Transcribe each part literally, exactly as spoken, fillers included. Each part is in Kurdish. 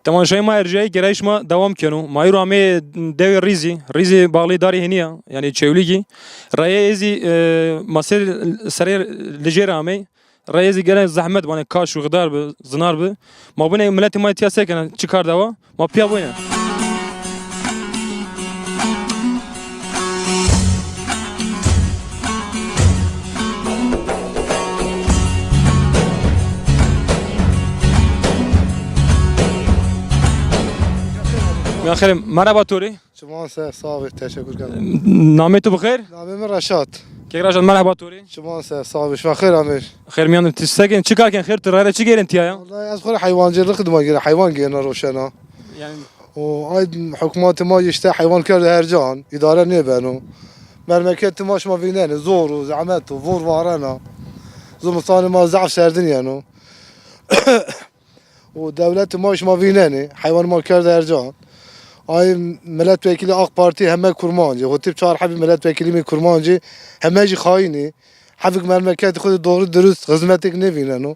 Temaşayê ma erciyayî gerayîş ma dewam keno. Ma îro amê dewê Rîzî. Rîzî baxlî darî hênî ya, yanî Çewlîgî. Reyê êzî, e, ma ser serê li jêr amey. Reyê êzî gelek zehmet banê, kaş û xidar bi, zinar bi. Ma bûne miletê ma tiya sekene, çi kar dewa? Ma piya bûne. Ya xêr, merhaba Torî. Çiman ser, sağ ol, teşekkür ederim. Namê tu bi xêr? Namê min Reşat. Kek Reşat, merhaba Torî. Çiman ser, sağ ol, şima xêr amêr. Xêr miyan tu sekin, çi kar ken xêr tu rayra çi gêrin tiya ya? Vallahi ez xwe heywancılık dima gêrin, heywan gêrin roşena. Yani O ay hikûmetê ma işte heywan kerde her can, idare nêbeno. Memleketê ma şima vînenê, zor û zehmet û vor varena. Zimistanê ma zaf serdin yeno. Û dewletê ma şima vînenê, heywan ma kerde her can. Ay milletvekili AK Parti heme kurmancê, xwe tip çar hebî milletvekili mi kurmancê, heme jî xayinî. Hevik memleketê xwe de doğru dürüst hizmetek nevîneno.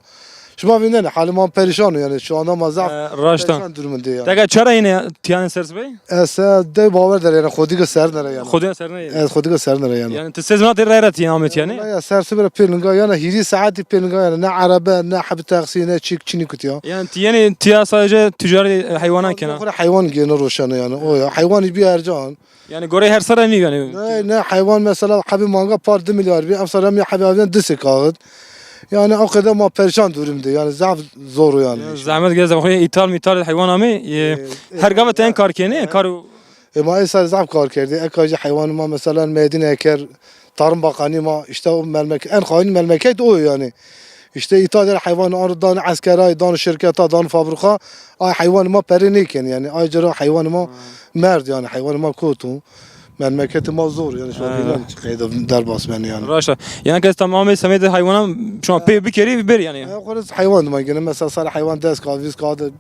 Şima vînenê, halê ma perîşan o yani, şu anda ma zaf E, raşta. perîşan durumundê yani. Dega çara yine tiyanê ser sibey? Ez se de bawer der yani, xwedî ke ser nere yani. Xwedî ser nere. Ez xwedî ke ser nere yani. Yani tu sez minatê rayra tiyan amê tiyanê? Ya ser sibey pêlinga yani, hîrî saetî pêlinga yani, ne arebe, ne heb taksi, ne çik, çinî kutiya. Yani tiyanê tiya sadece ticarê heywanan kena. Xwe heywan gene roşene yani, o ya. Heywan bir ercan. Yani gorey her sara nî yani. Ne, ne, heywan mesela hebî manga par du milyar bî, em sara em ya hebî aviyan du sê kaxit. Yani o kadar ma perişan durumda yani, zaf zor yani. Yani zahmet gel zahmet ithal mithal heywan amê, e, E, her gava te en kar kene, kar E, ma êsar zaf kar kerdî. Eka jî heywan ma mesela Medine eker, Tarım Bakanı ma işte o memleket, en xayîn memleket o yani. İşte ithal der heywan arı dan eskeray, dan şirketa, dan fabrika, ay heywan ma pere nêken yani. Ay cira heywan ma merd yani, heywan ma kotu. Memleketi ma zor yani, şu an Ha. bilmem qeyde derbas ben yani. Raşta. Yani kes tamamê semedê heywana şu an pê bikerî bir yani. Ya, xwe heywan dima gene mesela sar heywan dest ka, vîz ka de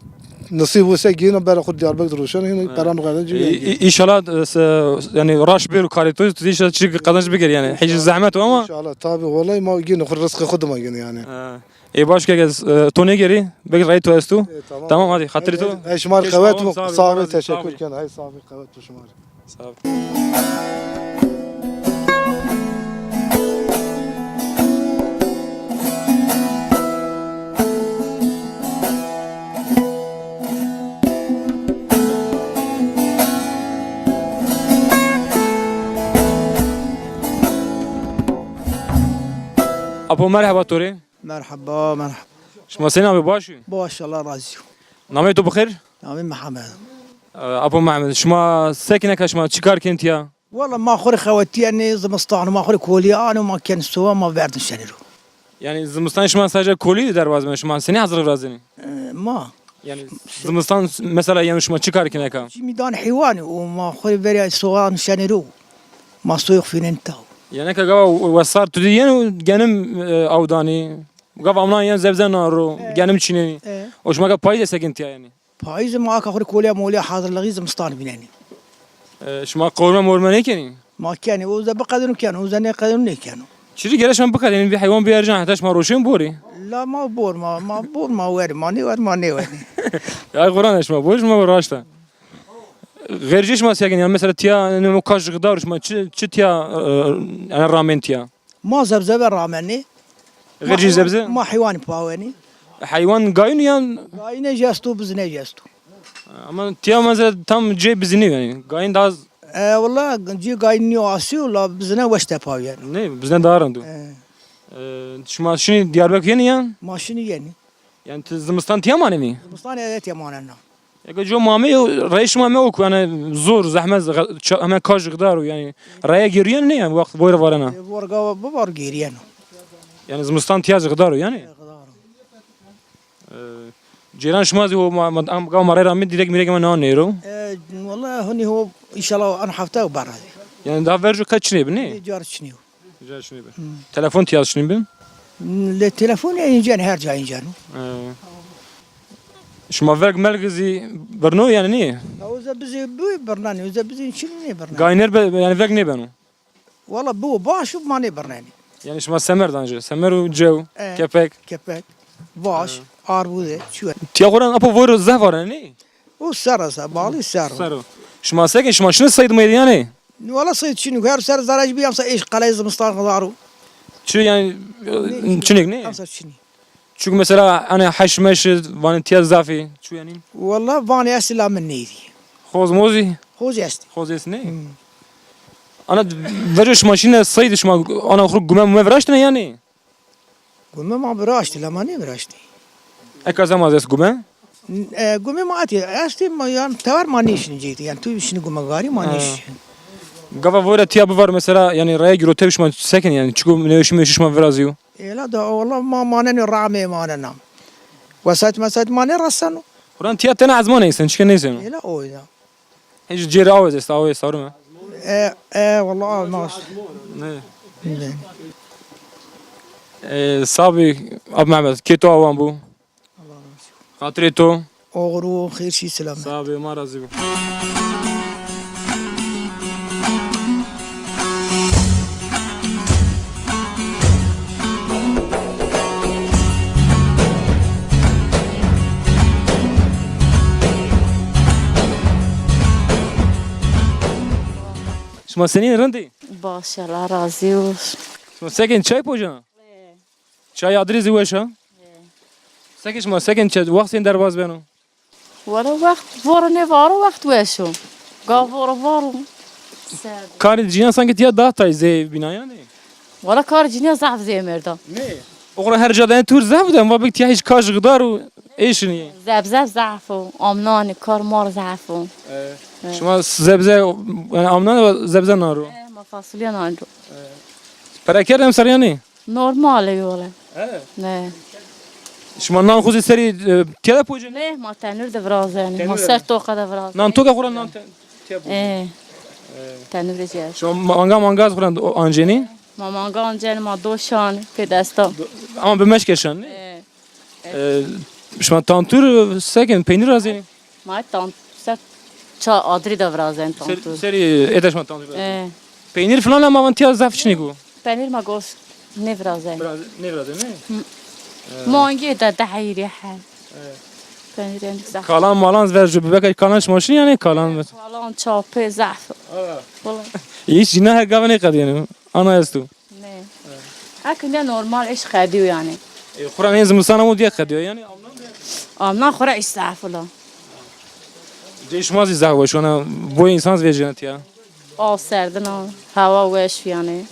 Nisîb wise gîno bera xwe Diyarbekir rûşen, hîn peran xwe de cî. Înşallah, e, se, yani raş bir karê tu, tu înşallah çi kazanç bikir yani. Hiç zahmet o ama. Înşallah, tabi, vallahi ma gîno xwe rızkı xwe dima gîno yani. Ha. Ê baş ke, e, to nêgerî, belki rayê to estu. E, tamam. Tamam, hadi, xatirî to. Ey, şima qewet, sağ ol, teşekkür ken. Hay sağ ol, qewet şima. Sağ ol. Apo, merheba to rê. Merheba, merheba. Şima senî, abi, baş û? Baş, Allah razî. Namê to bixêr? Namê Mihemed. E, Apo Mihemed, şima sekineka şima çi kar ken tiya? Wala ma xwe rê xewetiye nê zimistan, ma xwe rê kolî anî, ma ken sowa, ma verdin şenî ro. Yani zimistan şima sadece kolî derbas ben, şima senî hazır virazînî? E, ma. Yani zimistan mesela yani şima çi kar ken eka? Çî mîdan heywanî û ma xwe rê verya sowa şenî ro. Ma soyê xwe fînin taw. Yani eka gava wesar tu dî yeno genim, e, awdanî. Gava amnan yeno zebze naro, e, genim çînenî. E. O şima ka payîz sekin tiya yani. Payîzê ma aka xwe rê kolya molya hazirlixî zimistan bînenî. E, şima qorme morme nêkenî? Ma kenî, o ze biqedin û keno, o ze nêqedin û nêkeno. Çirî gere şima biqedin, vî heywan biercan heta şima roşên borî? La ma bor ma, ma bor ma werî, ma nêwer ma nêwerî. Ya Quran şima bor, şima bor raşta. Xêrcê şima siyakin yani mesela tiya ne o kaş gidar şima çi, çi tiya, e, yani ramen tiya? Ma zebzebe ramenê. Xêrcî zebze? Ma heywanî pawenî. Heywan gayîn yan? Gayîne jesto, bizine jesto. Ama tiya mesela tam cê bizinî yani. Gayîn daha E, wala cê gayîn niyo asî, la bizine weş te pawiyen. Ne, bizine daha rendu. E. E, şima şinî Diyarbekir yenî yan? Ma şinî yenî. Yani tu zimistan tiya manenî? Zimistan evet ya manena. Eke jo mame yo, reyş mame o ku yani zor, zahmet, heme kaş gidar o yani. Reye geriyen ne yani, waqt boyra varena. E, vorga bivar geriyen. Yani zimistan tiya gidar o yani. E, gidar o. E, ceyran şima zî o ma, ma, am, gava ma rey ra mi direk mirek ma na nêro. E, vallahi honi ho inşallah an hafta o bara. Yani daha verco kaç çinê bi ne? E, car çinê o. Güzel şunu bir. Hmm. Telefon tiya şunu bir. Le telefon ya incan, her ca incan. Ee. Şuma verg melg zî birno yani niye? Ya o ze bizi bu birnan, o ze bizi çin ne birnan. Gayner be, yani verg ne beno. Valla bu baş ma ne birneni. Yani şuma semer danjı, semer u cew, ee, kepek. Kepek, baş, ee, arbude, çuwe. Tiya Kur'an apo voro zehvara ne? O ser e, ser, bağlı ser. Ser o. Şima sekin, şima şunu seyd meydî yani? Wala seyd çinî, her ser zara jî bî, emsa êş qeleyê zimistan xizar o. Çi yani, çinik ne? Emsa çinî. Çünkü mesela hani heş meş, vanê tiya zafî, çu yani? Wala vanê eslî la min neydi. Xoz mozî? Xoz eslî. Xoz eslî ne? Hmm. Ana, verê şima şine seyd şima, ana xur gume mume viraştine yani? Gume ma viraştî, lema nêviraştî. Eka zema zes gume? E, gume ma etê, estê ma, yan tever ma nêşin cêtî, yan tu şinî gumegarî ma nêşin. Gava vore tiya bivar mesela, yani raya girotev şima sekin yani, çiku nêşin meşin şima viraziyo? Ela da, wala ma maneno ramê manena. Wesayt mesayt ma nêreseno. Kuran tiya tena ezma neysen, çike neysen. Ela o ya. Hiç cêrê awe zesta, awe sarime. E, e, wala awe mas. Ne. Ne. E, sabî, Ab Mehmet, kê to awan bû? Xatirê to. Oxir û xêr şî, selamet. Sabî, ma razî bû. Şima senî rindî? Baş, Allah razî û. Şima sekin çay pocana? Çay adrê zî weş a? Sekin şima sekin çay, wextên derbas beno? Wala wext, voro ne varo wext weş o. Ga voro varo. Karê cîna sanki tiya daha tay zê bîna yani. Wala karê cîna zaf zê merda. Ne? Oxra her cadeyê tur zaf de, ma bik tiya hiç kaş gidar û êşinî. Zebze zaf o, amnanê kar mar zaf o. E, şima zebze, yani amnan zebze naro? E, ma fasulye naro. Pere kerdem ser yani? Normal e wala. He. Ne. Şima nan xwezî serî, e, tiya de pocin? Ne, ma tenûr de virazenî. Ma ser toqa de virazenî. Nan toka xura nan te-, tiya pocin. E. Tenûr de ciğer. Şima manga manga xura ancenî? Ma manga ancenî, ma doşan pê desta. Ama bi meşkeşan ne? E. E, şima tantûr sekin, peynîr razenî? Ma tan-, ser ça adrî de virazen tantûr. Serî êde şima tantûr razenî. E. Peynîr filan ama van tiya zaf çinî ku. Peynîr ma goş ne virazen. Biraz ne virazen ne? Hı. E. Mangê de dehîrî he. E. Peynîr en güzel. Kalan malan ver ju bibeke kalan şima şin yani kalan ver. Kalan çapê zaf. Aa. Vallahi. Hiç cina her gavane kadiyene. Ana estu. Ne. Hak ne normal iş xediyo yani. E, Kur'an en zimistan ama diye xediyo yani. Amna xura estağfurullah. Cê şima zî zehwe şona bo insan vê cenetiya. Av serdin o, hava weş yani.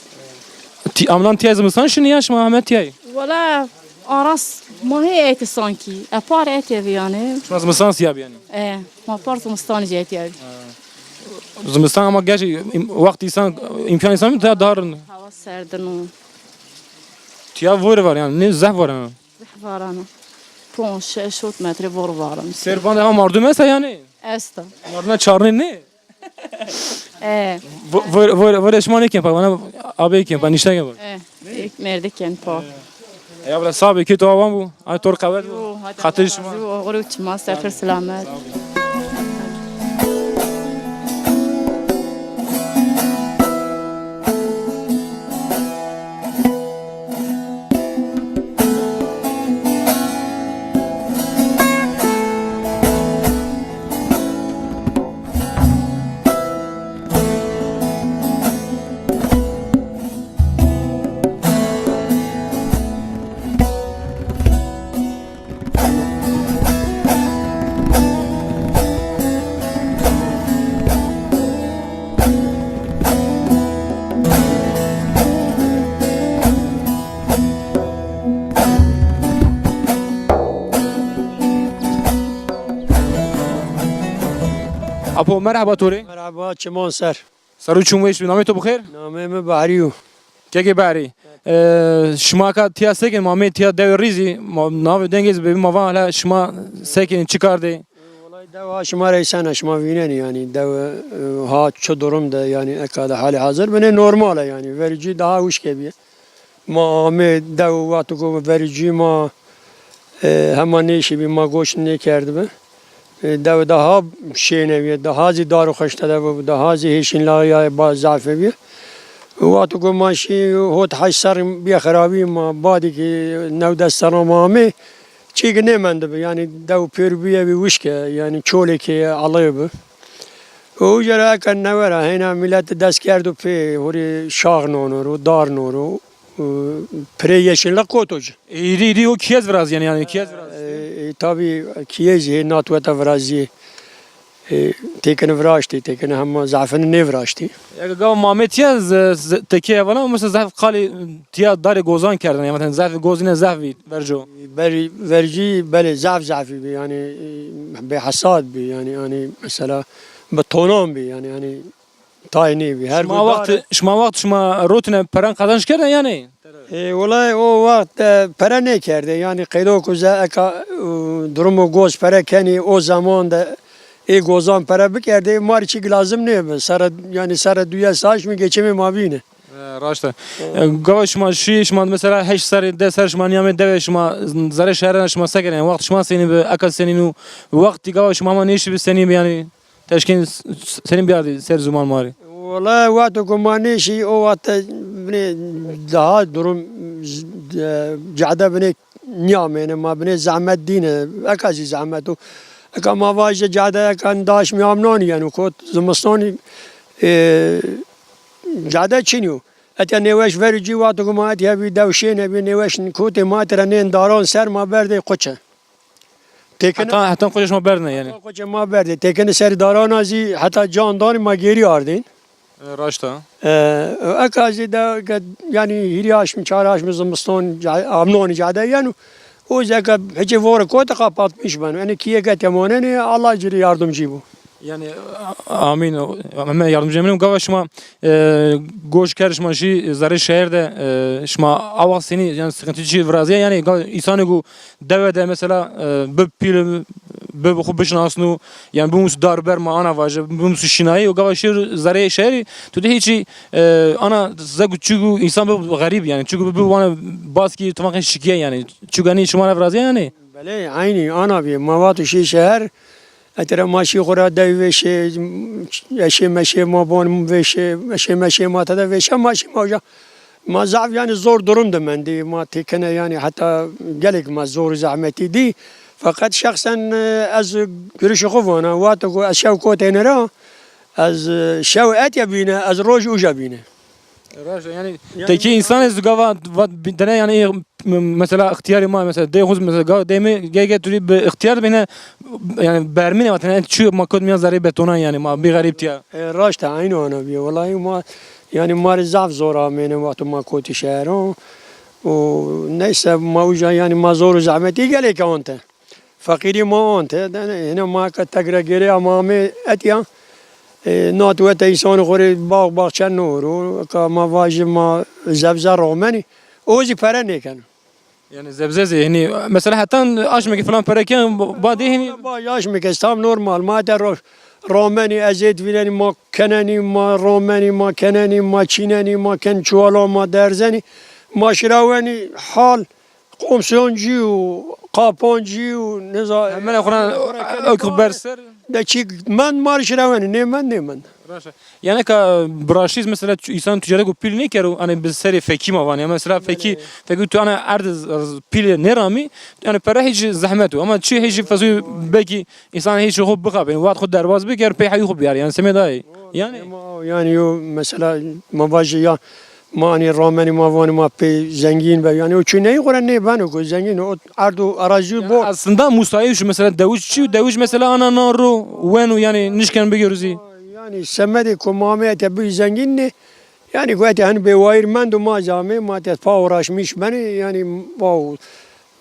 Ti amnan tiya zimistan şini ya şima heme tiyayı? Wala aras mahê eti sanki. Epar eti evi yani. Şima zimistan siya yani. E, ma par zimistan jê eti evi. Zimistan ama gerçi im-, wextî însan, îmkan însan da dar. Hava serdin o. Tiya vor var yani, ne zehf var yani. Zehf var yani. Pon, şeş, hot metre vor var yani. Ser van ama mardum esta yani. Esta. Mardum çarnê ne? E. Vor, vor, vor, vor eşma ne ken pa, bana abi ken pa, nişte ken pa. E. Ek merdiken pa. Ya bira sabi ki to awan bu. Ay tor qewet bu. Xatir şima. Oxir û çima ser xir selamet. Apo, merhaba torê. Merhaba, çiman ser. Ser û çûm weş bi, namê to bi xêr? Namê min Behrî yo. Kekê Behrî. Ee, şima ka tiya sekin, ma mê tiya dewê rîzî, ma navê dengê zî bêbî ma van hele şima sekin çi kar dê? Welayi dewa şima reysene, şima vînenî yani dew, e, ha çi durum de yani eka de hali hazir bine normal e yani. Vericî daha wişke bîye. Ma amê dew wexto ku vericî ma, e, hema nêşîbî, ma goş nêkerdibi. E, dew daha şêne bîye, daha zî dar û xeşte de bû, daha zî hêşîn laxî ba zafê bîye. Wexto ku ma şî hot heşt serr bîye xirabî, ma badî ki new des serra ma amê, çîk nêmendibi, yanî dew pêr bûye wî wişk e, yanî çolekê ye, alê bi. Û jere eke newera heyna milet dest kerdo pê, hûrê şax nonoro, dar noro, û pirê yeşillik koto ci. Êdî, êdî o kiyez virazî, yanî, yanî kiyez virazî. E, e, tabî kiyez hê natweta virazî. E, têkine viraştî, têkine hema zafini nêviraştî. Eke gava mamê tiya z-, z-, tekê evana, mesela zaf qalî tiya darê gozan kerdin, yani zaf gozine zaf bî, verco. Ber-, vercî belê zaf zafî bî, yani, e, bêhesad bî, yani, yani mesela bi tonan bî, yani, yani tay nêbî. Her Şima gu dar wext, şima wext şima rotine peran qazanç kerdin yani? E, wela o wext, e, pere nêkerdê. Yanî qeydo ku ze eka, e, durumo goz pere kenî, o zeman de ê gozan pere bikerdê, ma rê çîk lazim nêbi. Sere, yanî sere duye saç mi geçimê ma bîne. E, raşt e. E, gava şima şî, şima mesela heşt serê, deh ser şima niyamê devê şima zerê şehre şima sekerên. Wext şima senî bi, eka senî nû, wextî gava şima ma nêşî bi senî bi yani? Teşkên s-, s-, senin bir yerde ser zaman var. Wala wexto ku ma nêşî, o wexte binê daha durum z-, e, cade binê niyamêne, ma binê zehmet dîne, eka zî zehmet o. Eka ma vaje cade eka daş mi amnanî, yani kot zimistonî, e, cade çinî yo. Etiya nêweş verî cî wexto ku ma etiya bî dewşêne bî nêweş kotê ma tira nên daran ser ma berdê quçe. Têkine Heta, heta koca şima berdine yani. Heta koca ma berdê. Têkine ser darana zî heta can danî ma gêrî ardên. E, raşt e. E, eka zî de ke-, yani hîrî aşmî, çar aşmî zimistan ca-, amnanî cade yenu. O zî eke hiçê vore kote kapatmiş beno. Yani kiyeke temonenê Allah cirî yardımcı bu. Yani, a-, amîn. Heme yardımcı eminim. Gava şima, e, goş ker şima jî zerê şehir de, e, şima awa senî, yani sıkıntı çi viraziye, yani ga-, insanê ku dewe de mesela, e, bi pîl, bi, bi xwe bişinasnû, yani bimus dar ber ma ana vaje, bimus şinayî û gava şir zerê şehirî, tu de hiçî, e, ana ze ku çiku insan bi xerîb yani, çiku bi, bi wana baskî tifaqê şikiye yani, çiku enî şima ne viraziye yani? Belê, eynî, ana bî. Ma vato şî şeher, etere ma şî xwe ra dew vêşê, eşê meşê ma bon vêşê, eşê meşê ma tede vêşe, ma şî ma uca. Ma zaf, yani, zor durum de mendî. Ma têkene, yani, heta gelek ma zor û zehmetî dî. Feqet şexsen, e, ez girişê xwe vana. Vato ku ez şew kotêne ra, ez, e, şew etiya bîne, ez roj uca bîne. Raşt e, yani, yani, tekî insanê zû gava va-, dene yani, m-, mesela ixtiyarê ma, mesela dê xwe mesela ga-, dê me ge-, ge tu rî bi ixtiyar bîne, yani bermîne vatene, yani çi ma kot miyan zerê betonan yani ma bî xerîb tiya. E, raşt e, eynî ana bîye. Welayi ma, yani ma rê zaf zor amêne wexto ma kotî şehero. Û neyse ma uca yani ma zor û zehmetî gelek ante. Feqîrî ma ante, de ne, hine ma ke tegre gêrê ama amê etiya, e, nat wete însanê xwe rê bax, baxçe noro, ka ma vajî ma zebze ramenî, o zî pere nêkeno. Yani zebze zî, hînî, mesela hetan aşmekî filan pere ken, ba dê hînî. Ba aşmekî tam normal, ma te ro-, ramenî, ezêt vînenî, ma kenenî, ma ramenî, ma kenenî, ma çînenî, ma ken çuwala, ma derzenî, ma şirawenî hal. Komsiyoncî û qapancî û neza-, Hemine xwe ew ku ber ser. De çî mend mar şirewenî, nêmend, nêmend. Raşt e. Yani ka biraşîz mesela tu-, însan ticaret ku pîl nêkero, hani bi serê fekî ma vanê. Mesela fekî, fekî tu ana erd z-, z-, pîlê nêramî, yani pere hiç zehmet o. Ama çi hiç fazla belki însan hiç xwe bixapin, wad xwe derbaz biker, pey heyî xwe biyar. Yani semê dayê. Yani. Ema, yani yo mesela ma vajî ya, ma anî ramenî ma vanî ma pê zengîn be. Yani o çi neyî xwe re nê beno ku zengîn o erd û arazî bor. Aslında musayîş mesela dewij çi, dewij mesela ana na ro wen û yani nişken bigirûzî. Yani semedê ku ma me ete bi zengîn ne. Yani ku ete hani bê wayir mend û ma camê ma te pa uğraşmış beni yani wow.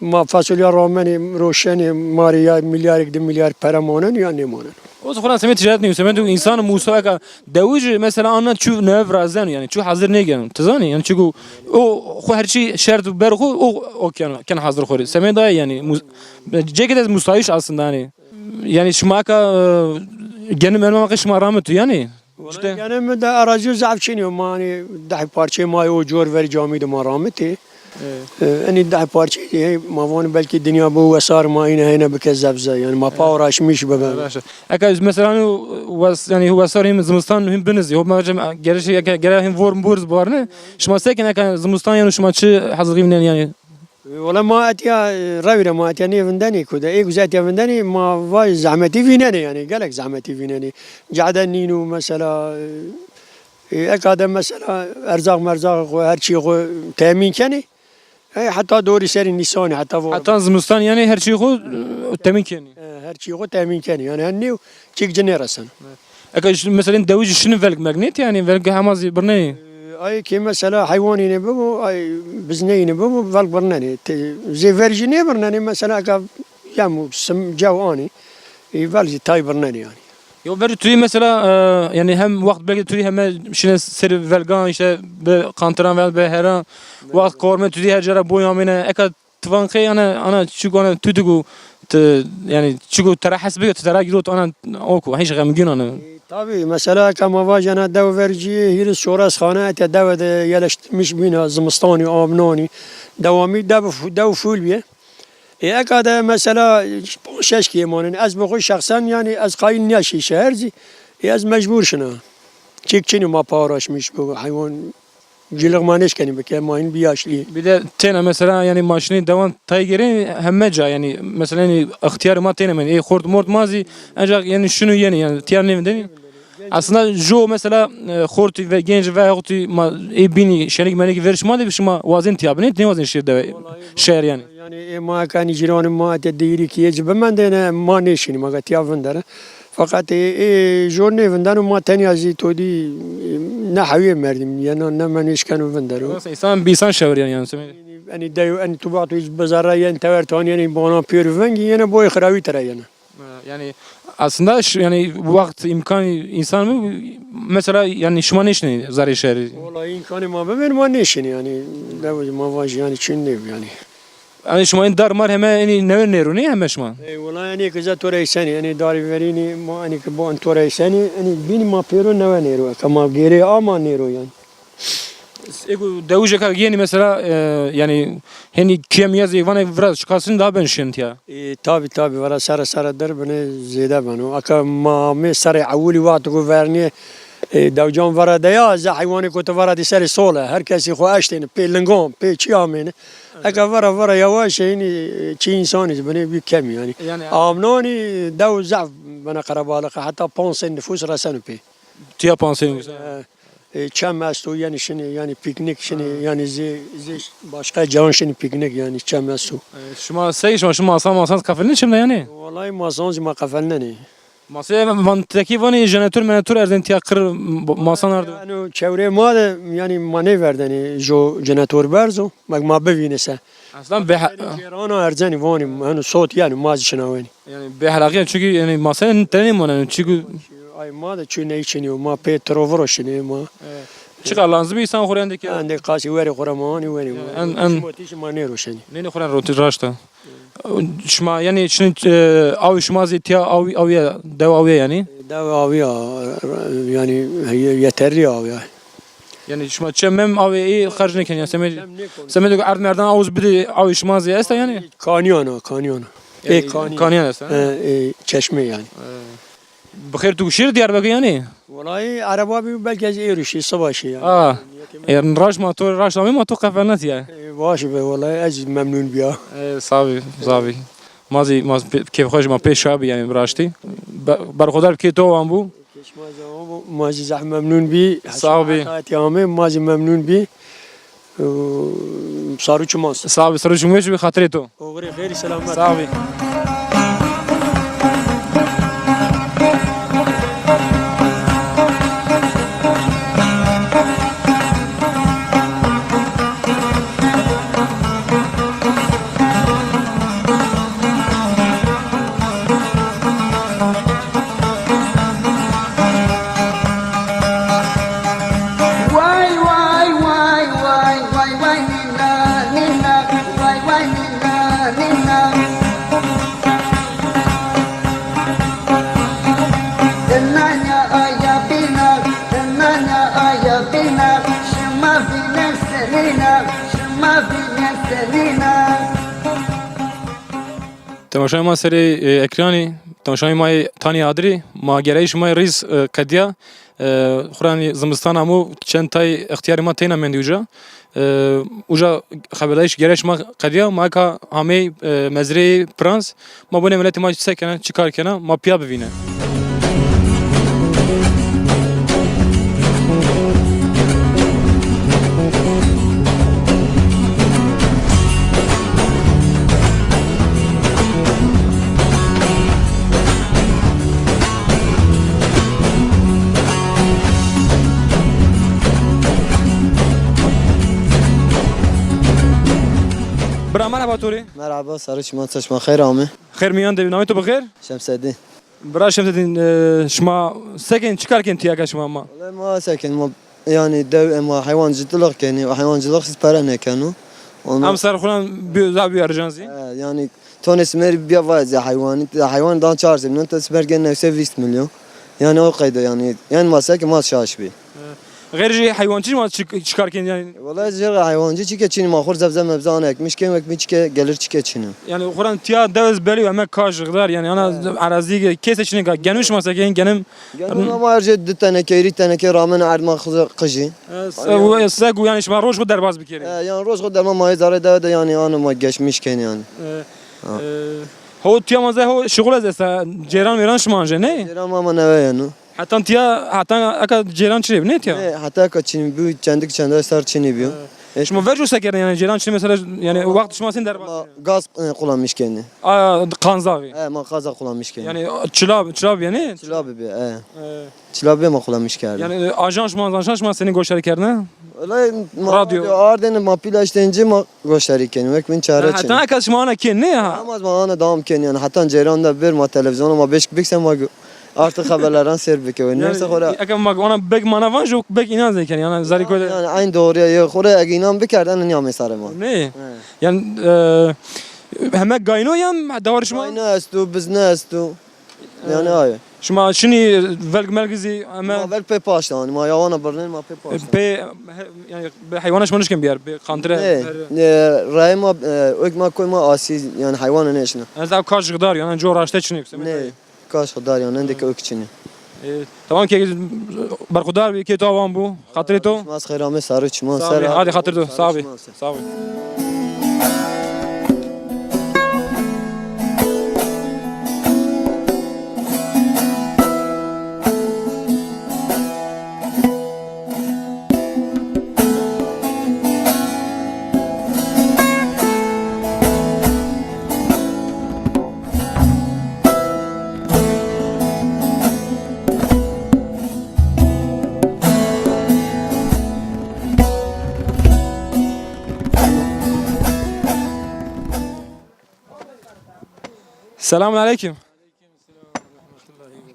Ma fasulya ramenê, roşenê, ma rê ya milyarek, di milyar pere manen ya nêmanen. O xwe semê ticaret nîyo, semê tu însan Musa eka dewij mesela anna çu nev razen yani çu hazir nêgen. Tu zanî yani çiku o xwe her çi şert ber xwe o, o ken, ken hazir xwe. Semê da yani mus-, ceket ez musayiş aslında yani. Yani şima ka, e, genim elma şima ramet yani. İşte. Wala gene min de erazî zaf çinî yo, ma hani deh parçê ma yo cor ver camî de ma ramitê. Evet. Ee, enî deh parçê, e, ma van belkî dinya bu wesar ma yine heyne bike zebze. Yani ma pa uğraşmış bibe. Baş e. Eka mesela hani wes-, yani wesar hem zimistan hem biniz. Yo ma gerçi eka gere hem vor bur barne. Şima sekin eka zimistan yani şima çi hazırlayın yani. Wala ma etiya, e, rewî re ma etiya nê vindenê ku de, ê ku ze etiya vindenê, ma vay zehmetî vînenê, yanî gelek zehmetî vînenê. Cade nîno mesela, e, e, eka de mesela erzaq merzaq xwe, her çî xwe temîn kenê. E, heta dorî serî Nîsanê, heta vo. Heta zimistan yanî her çî xwe, e, temîn kenî. E, her çî xwe temîn kenî. Yanî her nêw çîk ci nêresin. Eka ji, mesela dewî jî şinî velg meg nêt, yanî velg hema zî birnenî. Ay ki mesela heywanî ne bibo, ay bizneyî ne bibo, velg birnenî. Te, zê ver jî nê birnenî, mesela eka yem û sim cew anî, e, velg zî tay birnenî yanî. Yo, ber tu yî mesela, e, yanî hem wext belkî tu yî heme şine ser velgan, işte bi kantiran ve bi heran, wext korme tu yî her cara boy amêne, eka Tivan qey ana, ana çiku ana tu diku, tu, yani çiku tera hes bike, tu tera girot ana oku, hiç xemgin ana. E, tabii, mesela ka ma vajana dev verciye, hîris şoras xane, ete dev de yerleştirmiş bina, zimistanî, amnanî, dewamî dev, dev full biye. E, eka de mesela şeş kiyemanin, ez bi xwe şexsen, yani ez qayil niya şî şeher zî, e, ez mecbur şina. Çik çinî ma paraşmiş bu hayvan. Cilix ma nêşkenî bike, ma hîn bi yaşlî. Bir de têne mesela, yani maşinê dewan tay gerê heme ca, yani mesela, yani ixtiyarê ma têne men. Ê xort mort ma zî, ancak yani şunu yeni, yani tiyar nêvin denî. Aslında jo mesela, e, xortî ve genç ve xortî ma ê bînî şenik menik ver şima de şima wazên tiya binê, ne wazên şir de şehir yani. Yani ê ma kanî cîranê ma te deyirî ki ê ci bimendêne, ma nêşînî, ma tiya vindere. Feqet ê, ê jor nêvindeno, ma tenya zî todî, ê, ne hewiyê merdîm yena, ne menîşkeno vindero. Nasıl insan, bir insan şevir yani, yani. Enî dew, enî tu baxtu hiç bizarra yen tever tan, yenî bana pêr vengî, yene boy xirawî tere yene. Yani aslında şu, yani bu vakit imkan insan mı mesela, yani şuma ne işin zarê şehri? Vallahi imkanı ma bibin, ma nêşînî yani. Dew ma vaj yani çin nêb yani. Yanî şima ên dar mar heme enî newe nêro, ne heme şima? Ey, wela enê ki ze to reysenî, enê darî verînî, ma enê ki bo en to reysenî, enê bînî ma pêro newe nêro. Eka ma gêrê a ma nêro yani. Ê ku dewiceka yenî mesela, e, yani henî kiyem yaz ê vanê viraz şikasin daha ben şin tiya. E, tabi, tabi, vara sere sere der bine zêde beno. Eka ma mê sere ewilî wexto ku vernî, e, dewcan vara de ya, ze heywanê ku tu vara di sere sole. Her kesî xwe eştêne, pê lingan, pê çi amêne. Eka vera vera yavaş e, hînî çi însanî ji binê bî kemî yanî. Yani amnanî dew zehf bine qerebalix e, heta panc sed nifûs reseno pê. Tiya panc sed nifûs. E, e, çem esto, yani şinê, yani piknik şinê, yani zê, zê başka can şinê piknik yani çem esto. E, şima sey, şima, şima masan, masan qefelin çim de yani? Vallahi masan zî ma qefelnenê. Masê van tekî vanê jenetor menetor erzên tiya qir masan ardo. Ano çewrê ma de, yani ma nêverdenê jo jenetor berzo, mek ma bivîne se. Aslan beha- Cêrana erzenî vanî, heno sot yani ma zî şinawenî. Yani behlaqiyan çünkü yani masaya tenê monen çünkü. Ay ma de çu ney çinî, ma pê troviro şinê ma. Çiqa lazim insan xurendeki. Endê qasî werê xura ma anî werê. En, en. Şima tî şima nêro şenî. Nêne xuren roti raşta. Şima, yani, şin, e, awî şima zî tiya awî, awî ye, dew awî ye, yani? Dew awî ya, yani, ye-, yeterli awî ya. Yani, şima çem mem awî ê xerc nekin, yani, semê, semê de erd merdan awuz bidi awî şima zî esta, yani? Kaniyana, kaniyana. Yani, ê kaniyana. Kaniyana esta, ha? E, e, çeşme, yani. E. Bi xêr tu şîr Diyarbekir yanî? Welayi ereba bî belkî ez êro şî, siba şî yanî. A, e, raş ma to, raş namê ma to qefelnetiye. E, baş be welayi ez memnûn biya. E, savî, savî. Ma zî, ma zî pê-, kêfxweş ma pê şa bî yanî bi raştî. Be-, berxwedar bi kê to wan bû. Keşma zaman bû, ma zî zehf memnûn bî. Sağ ol bî. Heta amê, ma zî memnûn bî. Saru çimas. Sağ ol, saru çimas bi xatirê to. Oxirê xêrî selamet. Sağ ol. Vay, vay, vay, vay, vay, vay, nîna, nîna, vay, vay, nîna, nîna. Nanya aya bîna, nanya aya bîna, şima bîne senîna, şima bîne senîna. Temaşayê ma serê, e, ekranî, temaşayê ma yê Tanî Adirî, ma gereyî şima yê rîz, e, qediya. E, Xuranî zimistan hemû çend tay extiyarê ma teyna mendî uca. E, uca xeberdayîş gere şima qediya, ma eka hamê, e, mezrê Prans, ma bûne miletê ma çi sekene, çi kar kene, ma piya bivîne. Bira, merhaba Torê. Merhaba, serê çiman, çeşma xeyr ame. Xeyr miyan de, navê to bi xêr? Şemseddin. Bira Şemseddin, e, şima sekên çi kar kên tiyaka şima ma? Wele ma sekên ma, yani dew ema heywancılık keni, heywancılık siz para ne kenu. Onu Em ser xuran bi, za bi arjanzi. E, yani tone simer biya vay ze heywanî, heywan dan çar zimnen, te simer gen nefse vîst milyon. Yani o kayda yani, yani ma sekên ma şaş bi. Xêr ji heywancî ma çi, çi kar kên yani? Wele ji heywancî çike çîn ma xur zebze mebze an ekmiş kên wek mi çike gelir çike çînim. Yani xuran tiya dewez belî eme ka jixdar yani ana arazî kese çîne ka genim şima sekên genim. Genim ama her şey di teneke, iri teneke ramen erd ma xıza qıji. E, se-, segu yani şima roj xu derbaz bikerî. E, yani roj xu derman ma zare dewe de yani anı ma geçmiş kên yani. E, e, ho tiya ma ze ho şixul ez esa ceyran mêran şima anje ne? Ceyran ma ma neve yani. Hetan tiya, hetan eka ceyran çi ne tiya? Ne, heta eka çinî bû, çendik çendek ser çinî bû. E, şima ver jo sekerin yani ceyran çi mesela yani wext şima sen derbas. Ma gaz, e, kullanmış kendi. A, kanzavi. E, ma gaza kullanmış kendi. Yani çilab, çilab yani? Çilab bi, e. E. Çilab bi ma kullanmış kendi. Yani, e, ajan şima, ajan şima seni goşarî kerdine? Olay ma Radyo. Radyo ardene ma pila işte ince ma goştarî kên, wek min çare çin. Heta eka şima ana kên ne ha? Ama ma ana devam kên yani, heta ceyran da bir ma televizyona ma beşk bikse ma gu-, artık haberlerden seyir bike. Yani, neyse xora. Eka ma ana bek mana van jo bek inan zeken yani, zarî koyde. Yani aynı doğruya ya, xora eg inan bikerden niya mesare ma. Ne? He. Yani, e, heme gayno yan dawar şima? Gayno estu, bizne estu. Yani aye. Şima şinî velg melg zî eme. Ma velg pê paştan, ma yawana birnin ma pê paştan. Pê he-, yani bi heywana şima nişkin biyar, bi qantire. Ne, her ne, rayê ma, e, ök ma koy ma asî, yani heywana ne şina. Ez ev kaş gidar yani co raşte çinî yüksek. Ne, kaş gidar yani endeke ök çinî. E, tamam ki berxudar bi ke tu awan bu. Xatirê to. Mas xêr ame, sar û çiman ser. Hadi xatir to. Sağ ol. Sağ ol. Selamun aleyküm.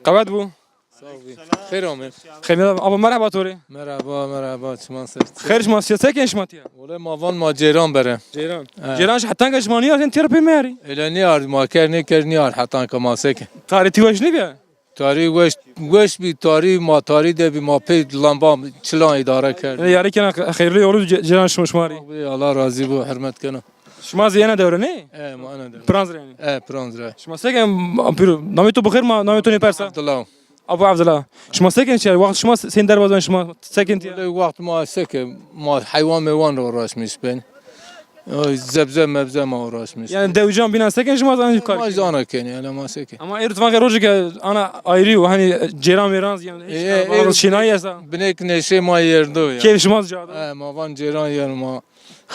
Qewet bû. Sağ ol. Xêr ame. Xêr ame. Abo merhaba Torê. Merhaba, merhaba, çiman ser. Xêr şima siya, sekên şima tiya? Wele ma van ma ceyran bere. Ceyran. He. Ceyran ji hetanka şima niyar, sen tiya pê meyarî? Ele niyar, ma ker ne ker niyar hetanka ma seke. Tarî ti weş ne biya? Tarî weş, weş bî, tarî ma tarî de bî, ma pê lamba çilan îdare kerd. E, yarî kena xeyrli yolu ce-, ceyran şima, şima rî. Bê, Allah razî bû, hürmet kena. Şima zî ena dewre ne? E, ma ena dewre. Prans re yani. E, Prans re. Şima sekên, pîro, namê to bixêr ma, namê to nê persa? Abdullah. Abu Abdullah. Şima sekên çi? Wext şima sen derbazan şima sekên tiya? Wele wext ma seke, ma heywan meywan re uğraşmış ben. Oy, zebze mebze ma uğraşmış. Yani dewcan bînan sekên şima zan kar. Ma zana kên yani ma sekên. Ama êr tu van rojê ke ana ayrî û hani ceyran mêran zî yani. E, e, şînayî esa. Binek neşê ma yerdo ya. Kêf şima zî cada. E, ma van ceyran yer ma.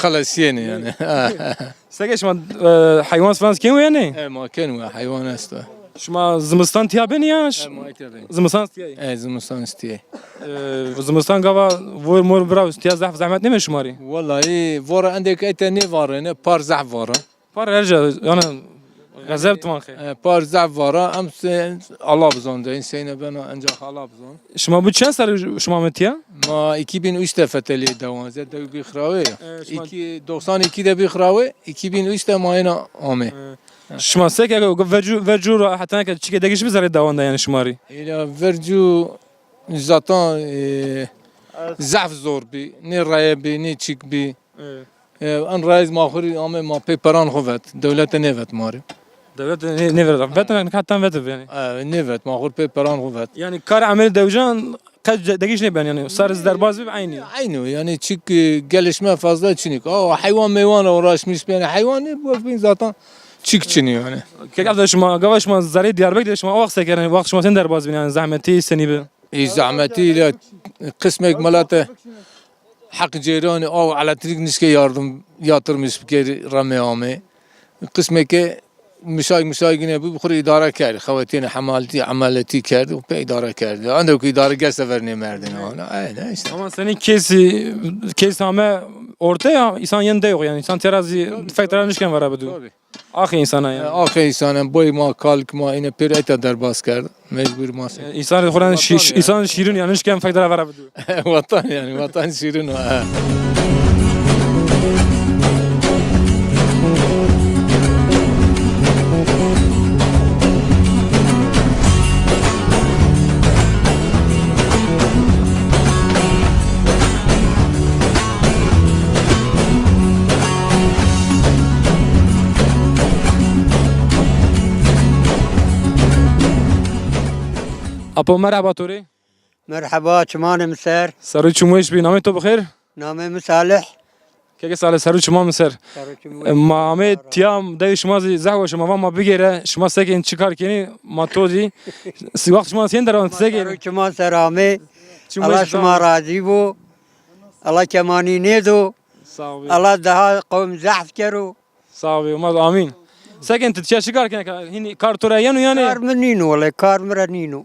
Xelasiyê ne yani. Seke şima, e, heywan svan kên wê ne? E, ma kên wê, heywan esto. Şima zimistan tiya bên ya? E, ma tiya bên. Zimistan tiya. E, zimistan tiya. E, zimistan gava vor mor bira tiya zehf zehmet neme şima rî? Vallahi vora endek ete ne varene, par zehf vara. Par her ca, yani, xezeb timan xê. E, par zehf vara, em se-, Allah bizon de, inseyne bena, ancak Allah bizon. Şima bu çend sal şima metiya? Ma iki bin üç de fetelî dewan, ze dew bi xirawe ya. E, şima iki, doksan iki de bi xirawe, iki bin üç de ma ena ame. E. Şima seke vercu, vercu ra heta ke çike degiş bi zerê dewan de yani şima rî? Ela vercu zaten, e, zehf zor bi, ne raye bi, ne çik bi. Evet. E, en raiz ma xurî ame ma pê peran xu vet. Dewlete nêvet ma rê. Dewlete nê-, nêvet. Vet ne, heta vet yani. E, nêvet ma xur pê peran xu vet. Yani kar emel dewcan qet de-, degîş nêben yani. Sar derbaz bib eynî. Eynî yani çik, e, gelişme fazla çinik. Aa, heywan meywan uğraşmış beni. Heywan ne bu bin zaten çik çini yani. Kek Abdullah şima, gava şima zerê Diyarbekir de şima o wexse keren, wext şima sen derbaz bin yani zahmetî senî bi. Ê zehmetî ile qismek milete heq cêranê aw elektrik nişke yardım yatırmış bikerî remê amê. Qismeke mişay mişay gine bû, bi xwe idare kerdî. Xewetiyene hemaltî, emeletî kerdî û pê idare kerdî. Ande ku idare gel sever nê merdin ana. Aynen işte. Ama senin kesi, kes hame ortaya, insan yen de yok yani. İnsan terazi fek tera nişken vara bidu. Tabii. Axê insana yani. E, axê insana, boy ma, kalk ma, yine pêr eta derbas kerd. Mecbur ma se. E, insan xwe şi-, şi-, insan şîrin yani, nişken fek dera vera bidu. Vatan yani, vatan şîrin o, he. Apo, merhaba torê. Merheba, çimanê min ser. Ser û çimwêş bî, namê to bi xêr? Namê min Salih. Keke Salih, ser û çiman min ser. Ser û çimwêş. E, ma amê tiya dev şima zî zehf weş e, ma va ma bigêre, şima sekên çi kar kenî, ma to zî. Si wext şima sên deran sekên. Ser û çiman ser amê. Çimwêş Allah şima razî bo. Allah kemanî nêdo. Sağ ol. Allah daha qewm zehf kero. Sağ ol, Yılmaz, amîn. Sekin tu tiya çi kar kene? Hînî kar to re yeno yani? Kar min nîno wele, kar min re nîno.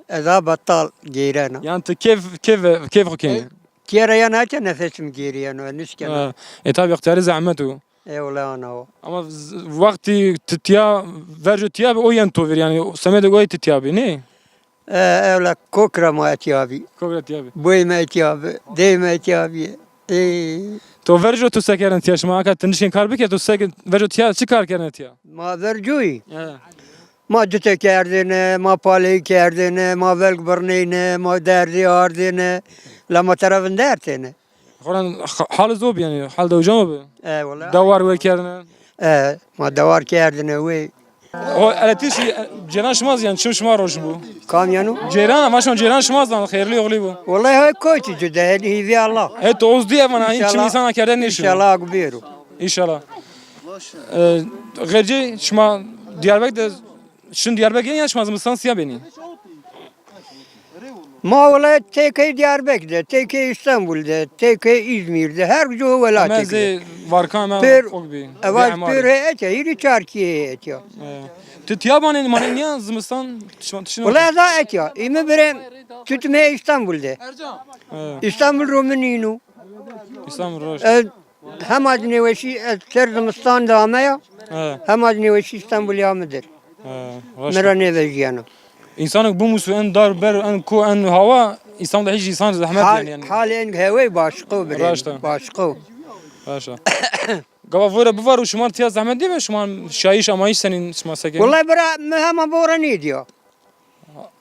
Ez a betal gêrena. Yani tu kêf, kêf, kêf xwe kenî? Kêre ya nake nefes min gêriyeno, nişkeno. Ha, e tabi ixtiyarî zehmet o. E wele ana o. Ama z-, wextî tu tiya, verco tiya bi o yen to vir yani, semedê o tu tiya bi, ne? E, ewle kokra ma etiyabî. Kokra tiya bi. Boy me etiyabî. Dey me etiyabî. Ê. To verco tu sekerin tiya şima, aka tu nişkên kar bike, tu sek-, verco tiya çi kar kerine tiya? Ma vercoyî. He. Ma cite kerdêne, ma paleyî kerdêne, ma velg birneyne, ma derdê ardêne. La ma terevin dertêne. Xora ha-, hal zor bi yani, hal dewca mı bi? E, wala. Dewar wê kerdine. E, ma dewar kerdine wê. O, ele tişî, e, cêran şima zî yan, çim şima roj bû? Kam yano? Cêran, ama şima cêran şima zan, xêrlî oxlî bû. Wallahî hay koçî cude, hêvî Allah. He, to oz diye bana, hiç çim insana kerde nêşo. İnşallah gubêro. İnşallah. E, xêrcî şima Diyarbekir de, şin Diyarbekir ya şima zimistan siya benî? Ma wele têkê Diyarbekir de, têkê İstanbul de, têkê İzmir de, her cihê welatê. Em zê varkan me ok bî. Evaj pêr heye etiya, hîrî çar kî heye etiya. He. Tu tiya banê, manê niya zimistan, tişma, tişma. Wele ez a etiya, îmi birê tutmê İstanbul de. He. İstanbul ro min nîno. İstanbul ro. Ez Hema di nêweşî ez ser zimistan de ameya, he, hema di nêweşî Stenbolê ya min dir. He, raşt e. Min re nêvejiyeno. Însanek bimusu en dar ber, en ku, en hawa, Îstanbul'da hiç insan zehmet hal, yani, yani. Halê en hewê başqo birê. Raşt e. Başqo. Raşt e. Gava vore bivar û şima tiya zehmet nîbe, şima şayîş amayîş senîn şima sekin? Wallahî bira, min hema vore nêdiya.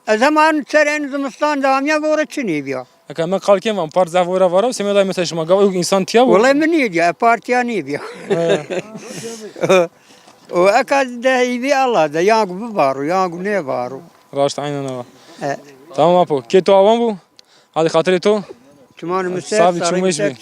Ez heman ser en zimistan de amiya vore çi nêbiya. Eka me qal kêm van, part zaf vore varo, semê day mesela şima gav û insan tiya bu. Wele min nêbiya, partiya nêbiya. He. O eka de hîvî Allah de, yan ku bibaro, yan ku nêbaro. Raşt, aynen ava. He. Tamam apo. Kê to awan bu? Hadi xatirê to. Çiman min ser, sax bî, çim wêş bî.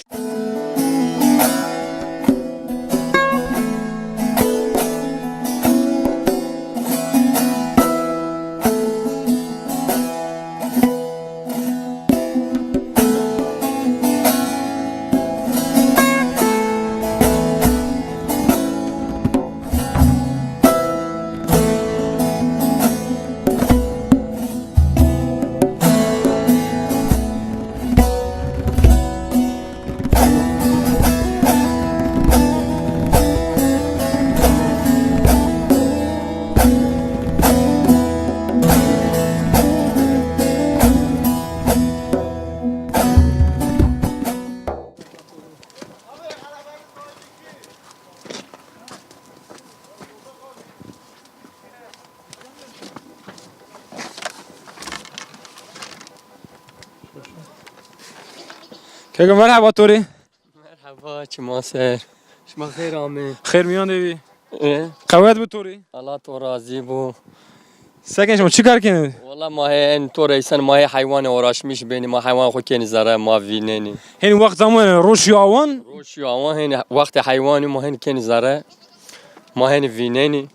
Keko merhaba torî. Merhaba, çima ser. Şima xêr amê. Xêr miyan de bî. E? Qewet bi torî. Allah to razî bo. Sekin şima çi kar kenê? Wala ma hê en to reysen ma hê heywanê uğraşmış bênî, ma heywan xwe kenî zere, ma vînenî. Hên wext zaman roşî awan? Roşî awan hên wextê heywanî ma hên kenî zere. Ma hên vînenî.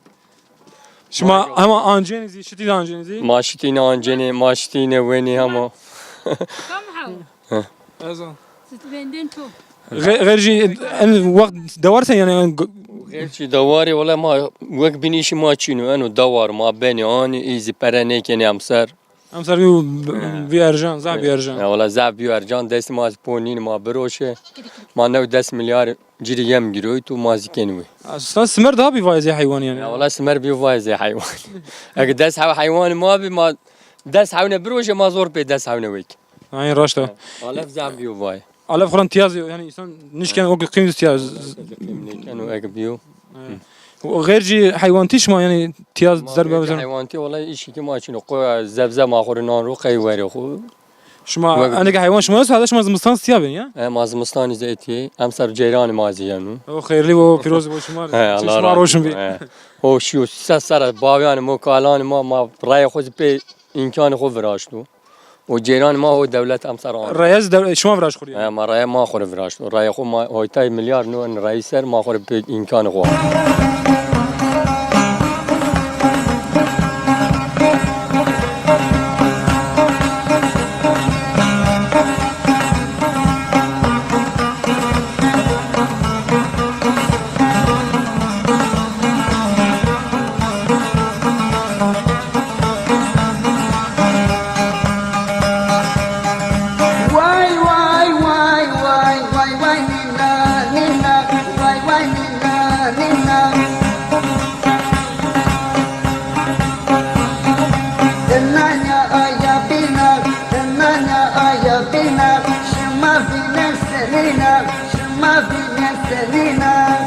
Şima hema ancenî zî, şitî de ancenî zî? Ma şitîne ancenî, ma şitîne wenî hema. Ezan. Süt venden çok. Xêr jî en wext dewar sen yani, yani, Gerçi dawarê wala ma wek bînî işî ma çîno, eno dawar ma benî anî, îzî pere nêkenî em ser. Em ser vî, vî erjan, zaf vî erjan. Ya wala zaf vî erjan, destî ma ponîn ma biroşe. Ma new des milyar cîrî yem giroy tu ma zî kenî wê. Aslında simer daha bir vayzê heywan yani. Ya wala simer bir vayzê heywan. Ege des hew heywan ma bi ma des hewne biroşe ma zor pê des hewne wek. Aynen raşt e. Alef zaf bir vay. Alef xuran tiyaz yani insan nişken o qîm tiya. Qîm nêken û ek biyo. Xêr jî heywan tî şima yani tiyaz zerbe. Heywan tî wala işî ki ma çîno, qo zebze ma xwe nan ro qey were xwe. Şima eneke heywan şima yoksa hada şima zimistan tiya bin ya? E, ma zimistanî zî etî. Em ser ceyranê ma zî yenu. O xêrli o pîroz bo şima. He, Allah şima razı roşin bi. He. O şu ses sera baviyan mo kalan ma ma raya xwe zî pê imkanê xwe viraşto. O ceyran ma o dewlet em ser an. Raya zî dew-, şima viraş xwe. He, ma raya ma xwe viraşto. Raya xwe ma hoytay milyar no en rayî ser ma xwe pê imkanê xwe. Vay, vay, vay, vay, vay, vay, nîna, nîna, vay, vay, nîna, nîna. Dinanya aya bîna, dinanya aya bîna, şima bîne senîna, şima bîne senîna.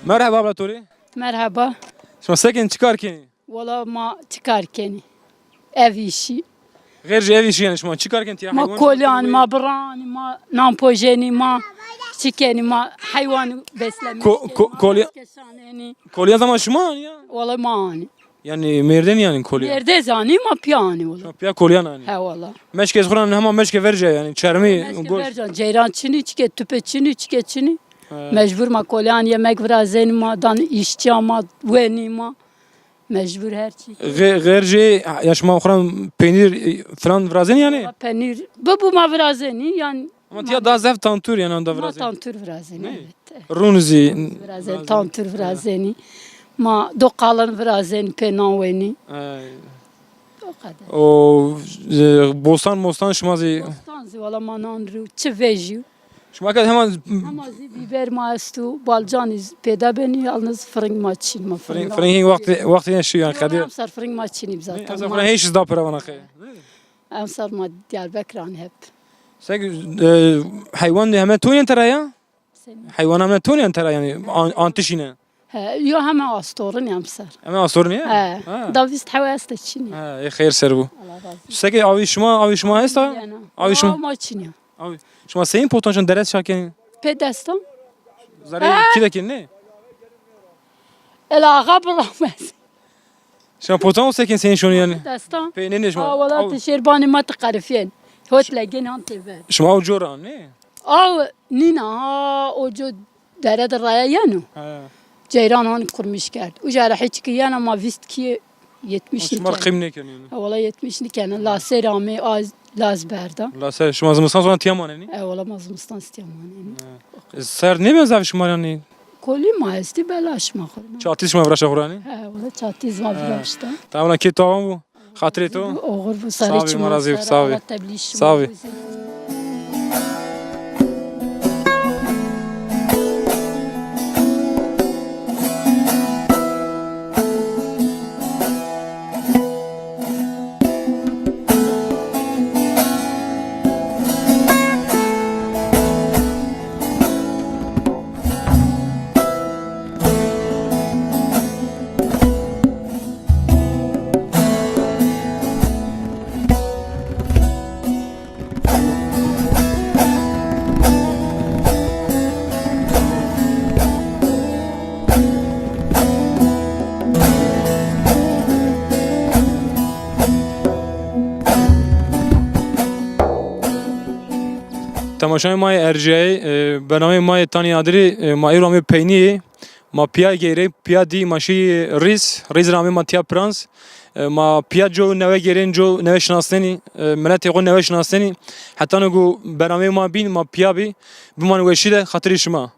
Merhaba abla Tori. Merhaba. Şima sekin çi kar kenî? Wala ma çi kar kenî? Ev işî. Xêr ji ev işî yani şima çi kar kenî tiya? Ma heywan kolyan, şima ma biran, ma nan pojenî, ma çi kenî, ma heywan beslemiş. Ko-, ko-, kolya-, keşanenî. Kolya zaman şima anî ya? Wala ma anî. Yani mêrden yani kolya. Mêrde zanî ma piya anî wala. Şima piya kolyan anî. He wala. Meşke ez xuran hema meşke verce yani çermî. Meşke goş. Verce, ceyran çinî, çike tüpe çinî, çike çinî. He. Mecbur ma kolyan yemek virazenî ma dan işçiya ma wenî ma. Mecbur her çî. Xê-, xêr jê, ya şima xwe peynîr, e, filan virazên yani? Wala penîr. Bibu ma virazenî, yan. Ama tiya daha zef tantur yani onda virazên. Ma tantur virazenî, evet. Rûn zî. Virazen, tantur virazenî. Ma do qalin virazenî, pê nan wenî. Ay. O kadar. O, e, bostan mostan şima zî. Bostan zî, wala ma nan rû, çi vejî. Şima ket heman. Ama zî bîber ma esto, balcanî zî pêda benî, yalnız firing ma çîn ma. Firing, firing hîn wextê, wextê ne şiyan qedî. Em ser firing ma çînî zaten. Em ser firing hîn şiz da pira vana xê. Em ser ma Diyarbekir an hep. Sek, e, heywan de heme tonyen tera ya? Heywana me tonyen tera yani an, antişine. He, yo heme astorin em ser. Heme astorin ya? He. Ha. Da vîst hewe este çînî. Ha, e xeyr ser bu. Allah razı olsun. Sek avî şima, avî şima esta? Avî şima. Ma çînî. Abi, şima seyîn potan şan deret şakin? Pê destan. Zerê kî de kin ne? Ela axa biramez. Şima potan o sekin seyîn şon yani? Destan. Pê ne ne şima? Aa, wala tu şêrbanê ma tu qerifiyên. Hot legên han têver. Şima o cora ne? Aw nîna ha o co dere de raya yeno. He. Ceyran han kurmiş kerd. Uca re hiç ki yena ma vîst ki yetmiş. Şima niken. Qîm nêkenî yani. E, wala yetmiş niken. La ser amê az laz berda. La ser şima zimistan sonra tiya manenî? E, wala ma zimistan tiya manenî. E, ser nêben zaf şima yani? Kolî ma estî bela şima xurma. Çatî şima viraşa xurani? E, wala çatî zima viraşta. Tamam, kê tawan bu. Xatirê to. Oxir bu sarê çima. Sağ ol, sağ ol. Sağ ol. Temaşayê ma yê Erciyayê, e, bernameyê ma yê Tanî Adirî, e, ma îro amê peyniyê. Ma piya gêrê, piya dî ma şî Rîz, Rîz re amê ma tiya Prans. E, ma piya co newe gêrên, co newe şinasnenî, e, miletê xwe newe şinasnenî. Hetano ku bernameyê ma bîn, ma piya bî, biman weşî de xatirî şima.